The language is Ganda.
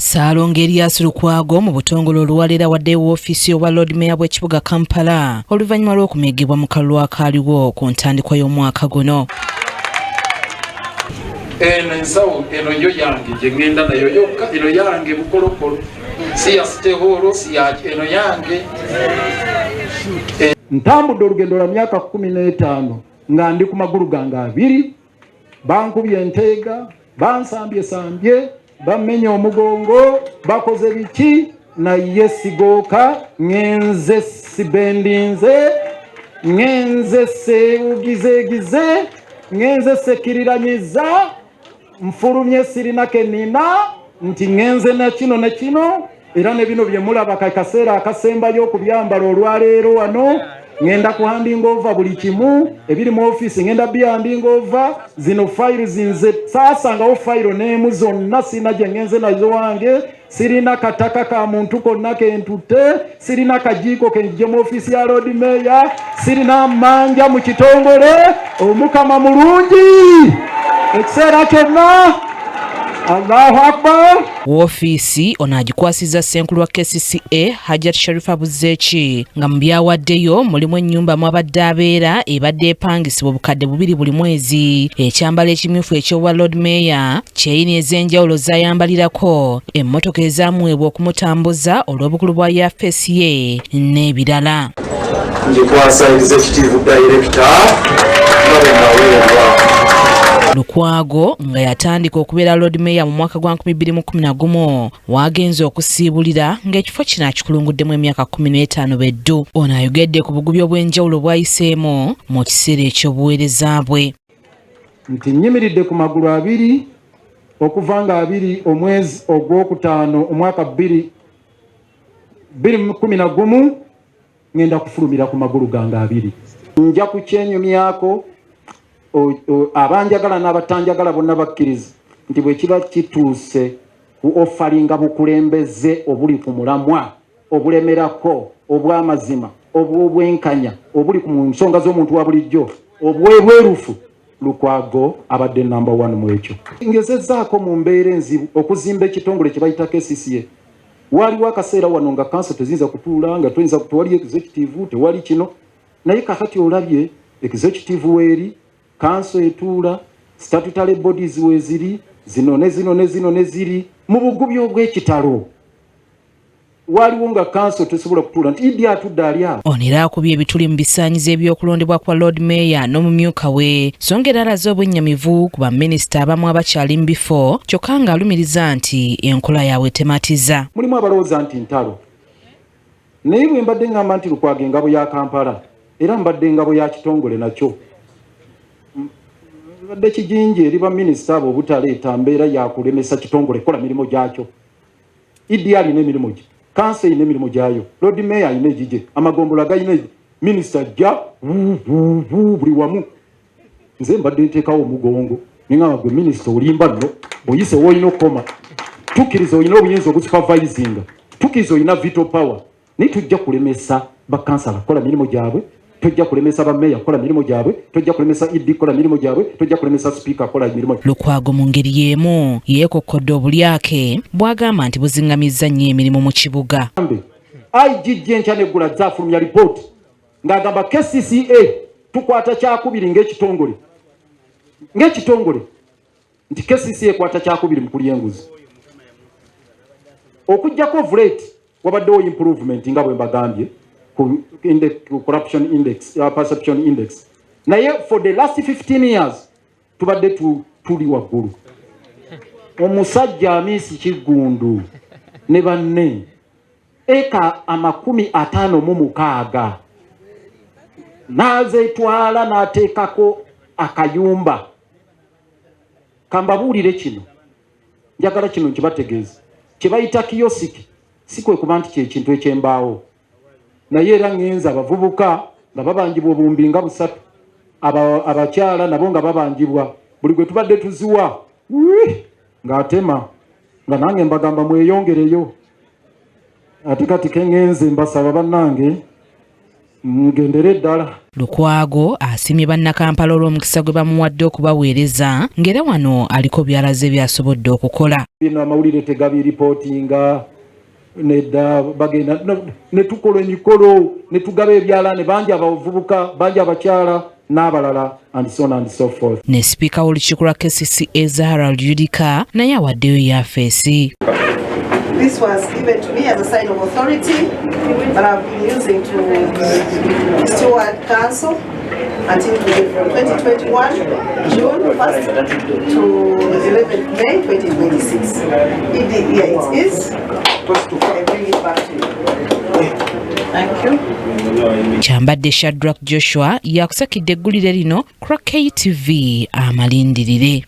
Ssaalongo Erias Lukwago mu butongole oluwalira wadde woofiisi y'obwa Lord Mayor bw'ekibuga Kampala oluvannyuma lw'okumeggebwa mu kalulu akaaliwo ku ntandikwa y'omwaka guno. Eno ensawo eno yo yange gye ŋŋenda nayo yokka, eno yange bukolokolo, si ya City Hall, si ya eno yange. Ntambudde olugendo lwa myaka 15 nga ndi ku magulu gange abiri, bankubye enteega, bansambyesambye, bammenye omugongo, bakoze biki, naye sigooka, ŋŋenze sibendinze, ŋŋenze sewugizeegize, ŋŋenze sekiriranyiza, nfulumye sirina ke nina, nti ŋŋenze na kino ne kino, era ne bino bye mulaba ka kaseera akasembayo okubyambala olwaleero wano. Ŋŋenda kuhandinga over buli kimu ebiri mu ofiisi, ŋŋenda bihandinga over. Zino files nze saasangawo fayiro n'emu, zonna sirina gye ŋŋenze nazo wange, sirina kataka ka muntu konna kentutte, sirina kajiiko kenjije mu ofiisi ya Lord Mayor, sirina mmanja mu kitongole. Omukama mulungi ekiseera kyonna. Allahu Akbar. Woofiisi ono agikwasizza ssenkulu wa KCCA Hajat Sharifa Buzeki, nga mu byawaddeyo mulimu ennyumba mw'abadde abeera ebadde epangisibwa 2000 buli mwezi, ekyambalo ekimyufu eky'obwa Lord Mayor, kyeyini ez'enjawulo z'ayambalirako, emmotoka ezaamuweebwa okumutambuza olw'obukulu bwa yafeesi ye n'ebirala. Ngikwasa executive director nga bwe naweebwa. Lukwago nga yatandika okubeera Lord Mayor mu mwaka gwa 2011, waagenze okusiibulira ng'ekifo kino akikulunguddemu emyaka 15 beddu. Ono ayogedde ku bugubi obw'enjawulo bw'ayiseemu mu kiseera eky'obuweereza bwe. Nti nnyimiridde ku magulu abiri okuva nga 2 omwezi ogwokutaano omwaka 2011, ŋŋenda kufulumira ku magulu gange abiri. Nja kukyenyumyako, abanjagala n'abatanjagala bonna bakkiriza nti bwe kiba kituuse ku offeringa bukulembeze obuli ku mulamwa, obulemerako, obw'amazima, obw'obwenkanya, obuli ku nsonga z'omuntu wa bulijjo, obwebwerufu, Lukwago abadde number one mu ekyo. Ngezezzaako mu mbeera enzibu okuzimba ekitongole kye bayita KCCA. Waaliwo akaseera wano nga kanso teziyinza kutuula, nga toyinza, tewali executive, tewali kino, naye kakati olabye executive weeri, kanso etuula, statutory bodies weeziri, zino ne zino ne zino ne ziri mu bugubi obw'ekitalo. Waliwo nga kanso tesobola kutuula nti Idi atudde ali awo. Ono era akubye ebituli mu bisaanyizo eby'okulondebwa kwa Lord Mayor n'omumyuka we, so nga era alaze obwennyamivu ku baminisita abamu abakyali mu bifo, kyokka ng'alumiriza nti enkola yaabwe tematiza. Mulimu abalowooza nti ntalo, naye bwe mbadde ŋŋamba nti Lukwago engabo ya Kampala, era mbadde engabo ya kitongole nakyo. Mbadde kijinji eri baminisita abo obutaleeta mbeera ya kulemesa kitongole kukola mirimu gyakyo. ED alina emirimu gye, kanso erina emirimu gyayo, Lord Mayor alina egigye, amagombolola galina, minisita ajja buli wamu. Nze mbadde nteekawo omugongo neŋŋamba, gwe minisita olimba nno, oyise woolina okukoma. Tukkiriza olina obuyinza obusupervisinga, tukkiriza olina veto power, naye tujja kulemesa bakansala kukola mirimu gyabwe, tojja kulemesa bameeya kukola mirimu gyabwe, tojja kulemesa ED kukola mirimu gyabwe, tojja kulemesa sipiika kukola mirimu. Lukwago mu ngeri y'emu yeekokkodde obulyake bw'agamba nti buziŋŋamizza nnyo emirimu mu kibuga. IGG enkya neggula zafulumya lipooti ng'agamba KCCA tukwata kyakubiri ng'ekitongole, nti KCCA ekwata kyakubiri mu kulya enguzi. Okuggyako of late wabaddewo improvement nga bwe mbagambye ku corruption index, perception index, naye for the last 15 years tubadde tuli waggulu. Omusajja Amiisi Kiggundu ne banne eka 56 n'azeetwala n'ateekako akayumba. Kambabuulire kino, njagala kino nkibategeeza, kye bayita kiosk si kwe kuba nti kyekintu ekyembaawo, naye era ŋŋenza abavubuka nga babanjibwa 3000, abakyala nabo nga babanjibwa. Buli gwe tubadde tuziwa ng'atema, nga nange mbagamba mweyongereyo. Ate kati keŋŋenze mbasaba bannange. Mugendere ddala. Lukwago asiimye Bannakampala olw'omukisa gwe bamuwadde okubaweereza, ng'era wano aliko by'alaze by'asobodde okukola. Bino amawulire tegabiripootinga nedda, bagenda ne tukola emikolo ne tugaba ebyalaani, bangi abavubuka, bangi abakyala n'abalala, and so on and so forth. Ne sipiika w'olukiiko lwa KCCA Zahara Luyirika naye awaddeyo yafeesi. This was given to me as a sign of authority that I've been using to steward council until today, from 2021 June 1st to 11th May 2026. Indeed, here it is. I bring it back to you. Thank you. Kyambadde Shadrack Joshua yakusakidde eggulire lino ku lwa KTV amalindirire.